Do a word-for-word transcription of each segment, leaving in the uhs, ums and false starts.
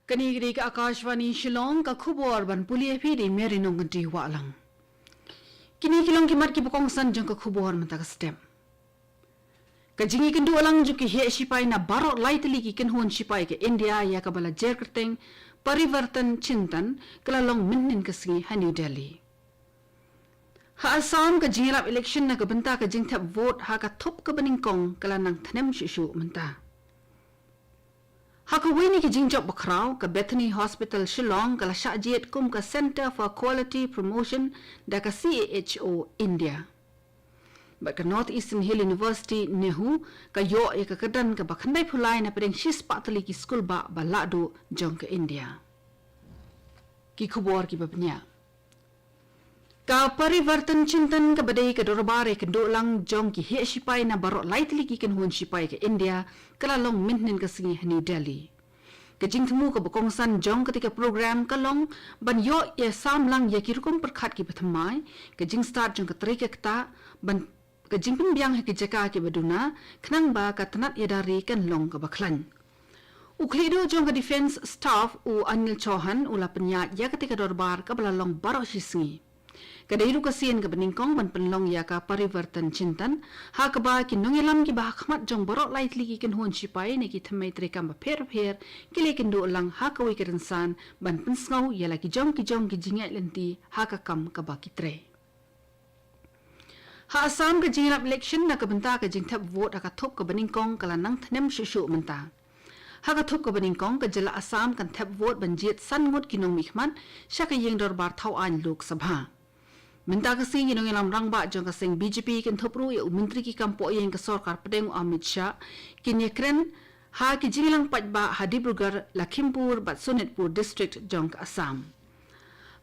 Kane ka dei ka Akashvani Shillong, ka khubor ban pule ïa phi da i Mary Nongkynrih Wahlang. Kine ki long ki mat kiba kongsan jong ka khubor mynta ka step. Ka jingïakynduh lang jong ki heh shipai na baroh lai tylli ki kynhun shipai ka India ïa kaba la jer kyrteng Parivartan Chintan ka la long mynhynnin ka sngi ha New Delhi. Ha Assam, ka jingïalap election na ka bynta ka jingthep vote ha ka thup kaba nyngkong ka la nang thnem shuh shuh mynta. Ha kawei na ki jingjop bakhraw, ka Bethany Hospital Shillong ka la shah jied kum ka Centre for Quality Promotion da ka C A H O India. Bad ka North Eastern Hill University, NEHU, ka ïoh ïa ka kyrdan kaba khyndaiphew lai na pdeng shispah tylli ki skul bah ba lahduh jong ka India. Ki khubor kiba bniah. Ka Parivartan Chintan kaba dei ka dorbar ïakynduh lang jong ki heh shipai na baroh lai tylli ki kynhun shipai ka India ka la long mynhynnin ka sngi ha New Delhi. Ka jingthmu kaba kongsan jong katei ka program ka long ban ïoh ïasam lang ïa ki rukom pyrkhat kiba thymmai, ka jingstad jong ka trei ka ktah, ban ka jingpynbiang ha ki jaka kiba duna, khnang ba ka tnat ïada ri kan long kaba khlaiñ. U khlieh duh jong ka Defence Staff u Anil Chauhan u la pynïaid ïa katei ka dorbar kaba la long baroh shi sngi. Ka dei ruh ka sien kaba nyngkong ban pynlong ïa ka Parivartan Chintan, ha kaba ki nongïalam kiba ha khmat jong baroh lai tylli ki kynhun shipai ne ki thymmai treikam bapher bapher ki la ïakynduh lang ha kawei ka rynsan ban pynsngew ïa la ki jong ki jong ki jingïaid lynti ha ka kam kaba ki trei. Ha Assam, ka jingïalap election na ka bynta ka jingthep vote ha ka thup kaba nyngkong ka la nang thnem shuh shuh mynta. Ha ka thup kaba nyngkong, ka jylla Assam kan thep vote ban jied san ngut ki nongmihkhmat sha ka ïing dorbar thaw aiñ Lok Sabha. Mynta ka sngi, ki nongïalam rangbah jong ka seng B J P kynthup ruh ïa u Myntri ki kam pohïing ka Sorkar Pdeng u Amit Shah kin ïakren ha ki jingïalang paidbah ha Dibrugarh, Lakhimpur bad Sonitpur District jong ka Assam.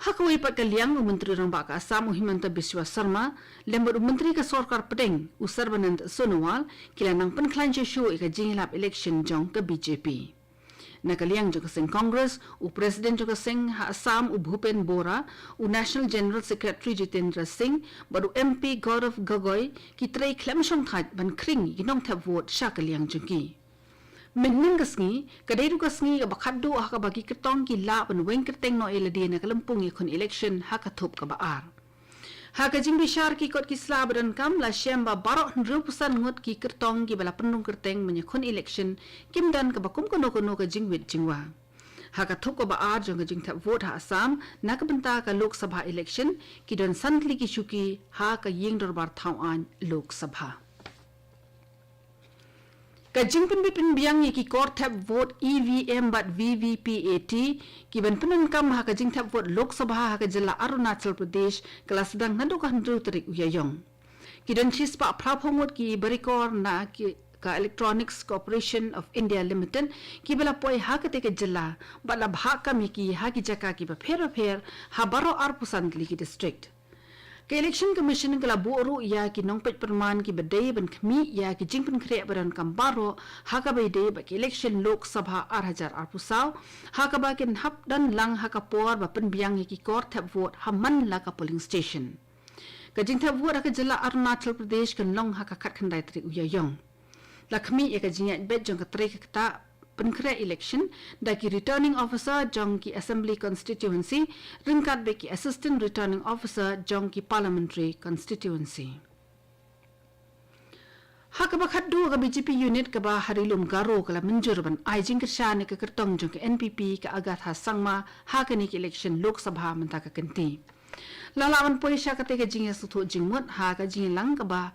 Ha kawei pat ka liang, u Myntri Rangbah ka Assam u Himanta Biswa Sarma lem bad u Myntri ka Sorkar Pdeng u Sarbanand Sonowal ki la nang pynkhlaiñ shuh shuh ïa ka jingïalap election jong ka B J P. Na ka liang jong ka seng Congress, u President jong ka seng ha Assam u Bhupen Bora, u National General Secretary Jitendra Singh bad u M P Gaurav Gogoi ki trei khlem shongthait ban khring ïa ki nongthep vote sha ka liang jong ki. Mynhynnin ka sngi ka dei ruh ka sngi kaba khatduh ha kaba ki kyrtong ki lah ban weng kyrteng noh ïa lade na ka lympung ïakhun election ha ka thup kaba ar. Ha ka jingbishar ki kot ki sla ba donkam, la shem ba baroh hynriewphew san ngut ki kyrtong kiba la pynrung kyrteng ban ïakhun election kim don kaba kum kano kano ka jingwit jingwa. Ha ka thup kaba ar jong ka jingthep vote ha Assam na ka bynta ka Lok Sabha election, ki don san tylli ki shuki ha ka ïing dorbar thaw aiñ Lok Sabha. Ka jingpynbit pynbiang ïa ki kor thep vote E V M bad V V P A T ki ban pyndonkam ha ka jingthep vote Lok Sabha ha ka jylla Arunachal Pradesh ka la sdang naduh ka hynriew tarik u Ïaïong. Ki don shispah phraphew ngut ki barikor na ki ka Electronics Corporation of India Limited kiba la poi ha katei ka jylla bad la bhah kam ïa ki ha ki jaka kiba pher bapher ha baroh arphew san tylli ki district. Ka Election Commission ka la buh ruh ïa ki nongpeit pyrman kiba dei ban khmih ïa ki jingpynkhreh ba donkam baroh ha kaba ïadei bad ka election Lok Sabha ar hajar arphew saw, ha kaba kin hap don lang ha ka por ba pynbiang ïa ki kor thep vote ha man la ka polling station. Ka jingthep vote ha ka jylla Arunachal Pradesh kan long ha ka khatkhyndai tarik u Ïaïong. La khmih ïa ka jingïaid beit jong ka trei ka ktah pynkhreh election da ki Returning Officer jong ki Assembly Constituency ryngkat bad ki Assistant Returning Officer jong ki Parliamentary Constituency. Ha kaba khatduh, ka B J P unit kaba ha Ri Lum Garo ka la mynjur ban ai jingkyrshan ïa ka kyrtong jong ka N P P ka Agatha Sangma ha kane ka election Lok Sabha mynta ka kynti. La lah ban poi sha katei ka jingïasngewthuh jingmut ha ka jingïalang kaba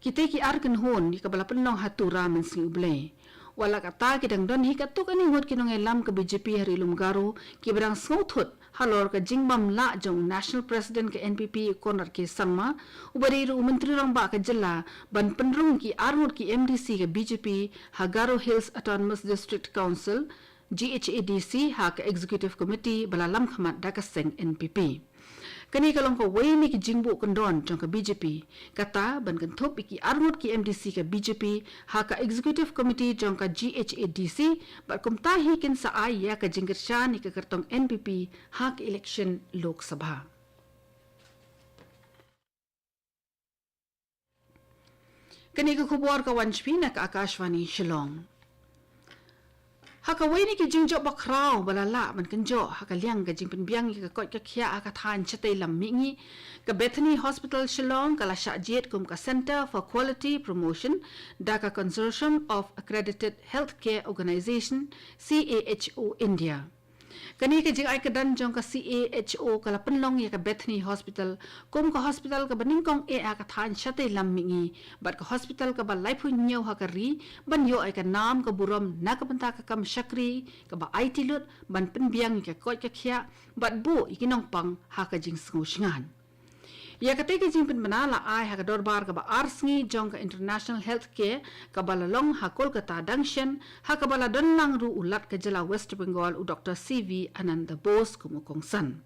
kitei ki ar kynhun ïa kaba la pynlong ha Tura mynsngi U Blei. Wat la katta, ki dang don hi katto katne ngut ki nongïalam ka B J P ha Ri Lum Garo kiba dang sngewthuh halor ka jingbym lah jong u National President ka N P P u Conrad K Sangma, uba dei ruh u Myntri Rangbah ka jylla, ban pynrung ki ar ngut ki M D C ka B J P ha Garo Hills Autonomous District Council, G H A D C, ha ka Executive Committee ba la lam khmat da ka seng N P P. Kane ka long kawei na ki jingbuh kyndon jong ka B J P, kata ban kynthup ïa ki ar ngut ki M D C ka B J P ha ka Executive Committee jong ka G H A D C, bad kumta hi kin sa ai ïa ka jingkyrshan ïa ka kyrtong N P P ha ka election Lok Sabha. Kane ka khubor ka wan sha phi na ka Akashvani Shillong. Ha kawei na ki jingjop bakhraw ba la lah ban kynjoh ha ka liang ka jingpynbiang ïa ka koit ka khiah ha ka thaiñ shatei lam mihngi, ka Bethany Hospital Shillong ka la shah jied kum ka Centre for Quality Promotion da ka Consortium of Accredited Healthcare Organisation, C A H O India. Kane ka jingai kyrdan jong ka C A H O ka la pynlong ïa ka Bethany Hospital kum ka hospital kaba nyngkong eh ha ka thaiñ shatei lam mihngi bad ka hospital kaba laiphew hynñiew ha ka ri ban ïoh ïa ka nam ka burom na ka bynta ka kam shakri kaba aiti lut ban pynbiang ïa ka koit ka khiah bad buh ïa ki nongpang ha ka jingsngew shngaiñ. Ïa katei ka jingpynbna la ai ha ka dorbar kaba ar sngi jong ka International Healthcare kaba la long ha Kolkata dang shen, ha kaba la don lang ruh u Lat ka jylla West Bengal u Doctor C V Ananda Bose kum u kongsan.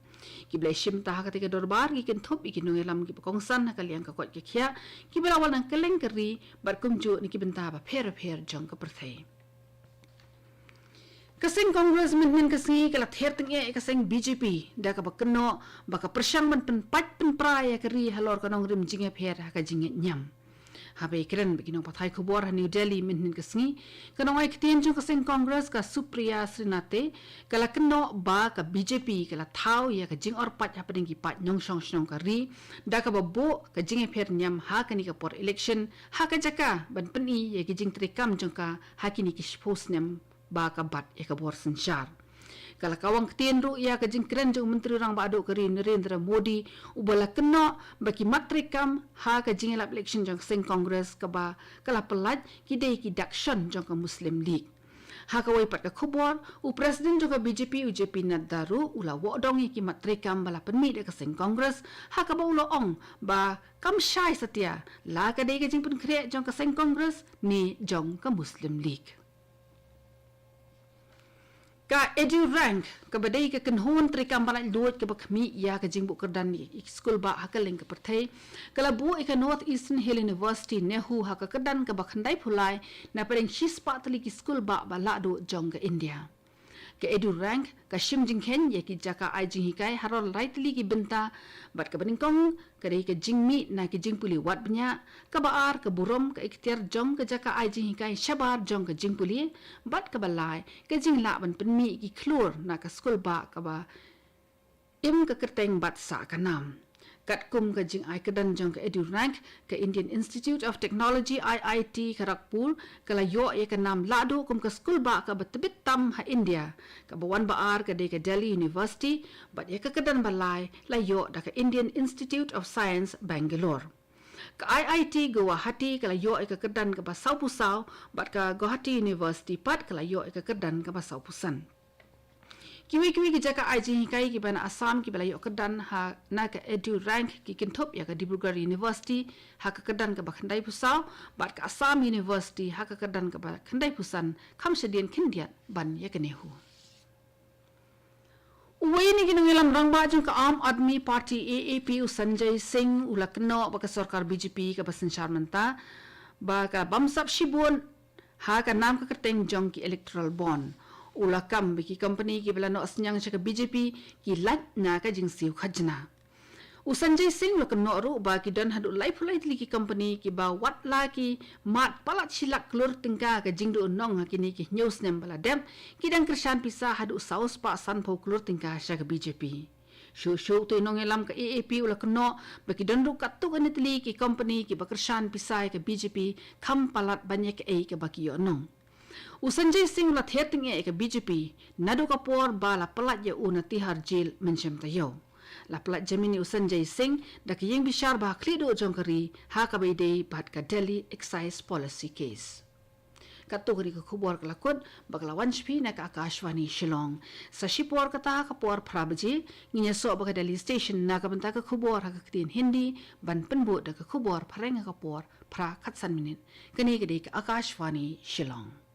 Kiba la shim bynta ha katei ka dorbar ki kynthup ïa ki nongïalam kiba kongsan ha ka liang ka koit ka khiah kiba la wan na kylleng ka ri bad kumjuh na ki bynta bapher bapher jong ka pyrthei. Ka seng Congress mynhynnin ka sngi ka la ther tyngeh ïa ka seng B J P da kaba kynnoh ba ka pyrshang ban pynpait pynpra ïa ka ri halor ka nongrim jingïapher ha ka jingngeit niam. Haba ïakren bad ki nongpathai khubor ha New Delhi mynhynnin ka sngi, ka nongai ktien jong ka seng Congress ka Supriya Shrinate ka la kynnoh ba ka B J P ka la thaw ïa ka jingor paid hapdeng ki paid nongshong shnong ka ri da kaba buh ka jingïapher niam ha kane ka por election ha ka jaka ban pyni ïa ki jingtrei kam jong ka ha kine ki shiphew snem ba ka bat ïa ka bor synshar. Ka la kawang ktien ruh ïa ka jingkren jong u Myntri Rangbah Duh ka ri Narendra Modi uba la kynnoh ba ki mat treikam ha ka jingïalap election jong ka seng Congress kaba ka la pyllait ki dei ki dak shon jong ka Muslim League. Ha kawei pat ka khubor, u President jong ka B J P u J P Nadda ruh u la wad ong ïa ki mat treikam ba la pynmih da ka seng Congress ha kaba u la ong ba kam shai satia la ka dei ka jingpynkhreh jong ka seng Congress ne jong ka Muslim League. Ka EduRank, kaba dei ka kynhun treikam ba laitluid kaba khmih ïa ka jingbuh kyrdan ïa ki skulbah ha kylleng ka pyrthei, ka la buh ïa ka North Eastern Hill University, NEHU, ha ka kyrdan kaba khyndai phew lai na pdeng shispah tylli ki skulbah ba lahduh jong ka India. Ka EduRank ka shim jingkheiñ ïa ki jaka ai jinghikai halor lai tylli ki bynta bad kaba nyngkong ka dei ka jingmih na ki jingpule wad bniah, kaba ar ka burom ka iktiar jong ka jaka ai jinghikai shabar jong ka jingpule, bad kaba lai ka jinglah ban pynmih ki khlur na ka skulbah kaba im ka kyrteng bad sah ka nam. Katkum ka jingai kyrdan jong ka EduRank, ka Indian Institute of Technology, I I T, Kharagpur ka la ïoh ïa ka nam lahduh kum ka skulbah kaba tbit tam ha India. Kaba wan ba ar ka dei ka Delhi University bad ïa ka kyrdan ba lai la ïoh da ka Indian Institute of Science, Bangalore. Ka I I T Guwahati ka la ïoh ïa ka kyrdan kaba saw phew saw bad ka Gauhati University pat ka la ïoh ïa ka kyrdan kaba saw phew san. Kiwei kiwei ki jaka ai jinghikai kiba na Assam kiba la ïoh kyrdan ha na ka EduRank ki kynthup ïa ka Dibrugarh University ha ka kyrdan kaba khyndai phew saw bad ka Assam University ha ka kyrdan kaba khyndai phew san, kham shadien khyndiat ban ïa ka NEHU. Uwei na ki nongïalam rangbah jong ka Aam Aadmi Party, A A P, u Sanjay Singh u la kynnoh ba ka sorkar B J P kaba synshar mynta ba ka bamsap shibun ha ka nam ka kyrteng jong ki electoral bond. U la kam ba ki company kiba la noh synñiang sha ka B J P ki lait na ka jingsiew khajna. U Sanjay Singh u la kynnoh ruh ba ki don haduh laiphew lai tylli ki company kiba wat la ki mad palat shi lak klur tyngka ka jingduh nong ha kine ki hynñiew snem ba la dep, ki dang kyrshan pisa haduh saw spah sanphew klur tyngka sha ka B J P. Shuh shuh u nongïalam ka A A P u la kynnoh ba ki don ruh katto katne tylli ki company kiba kyrshan pisa ïa ka B J P kham palat ban ïa kaei kaba ki ïoh nong. U Sanjay Singh u la ther tyngeh ïa ka B J P naduh ka por ba la pyllait ïa u na Tihar Jail mynshem taïew. La pyllait jamin ïa u Sanjay Singh da ka ïing bishar ba ha khlieh duh jong ka ri ha kaba ïadei bad ka Delhi Excise Policy Case. Katto katne ka khubor ka la kut bad ka la wan sha phi na ka Akashvani Shillong. Sa shipor kata ha ka por phra baje ngin ïasoh bad ka Delhi Station na ka bynta ka khubor ha ka ktien Hindi ban pynbud da ka khubor phareng ha ka por phra khatsan minit. Kane ka dei ka Akashvani Shillong.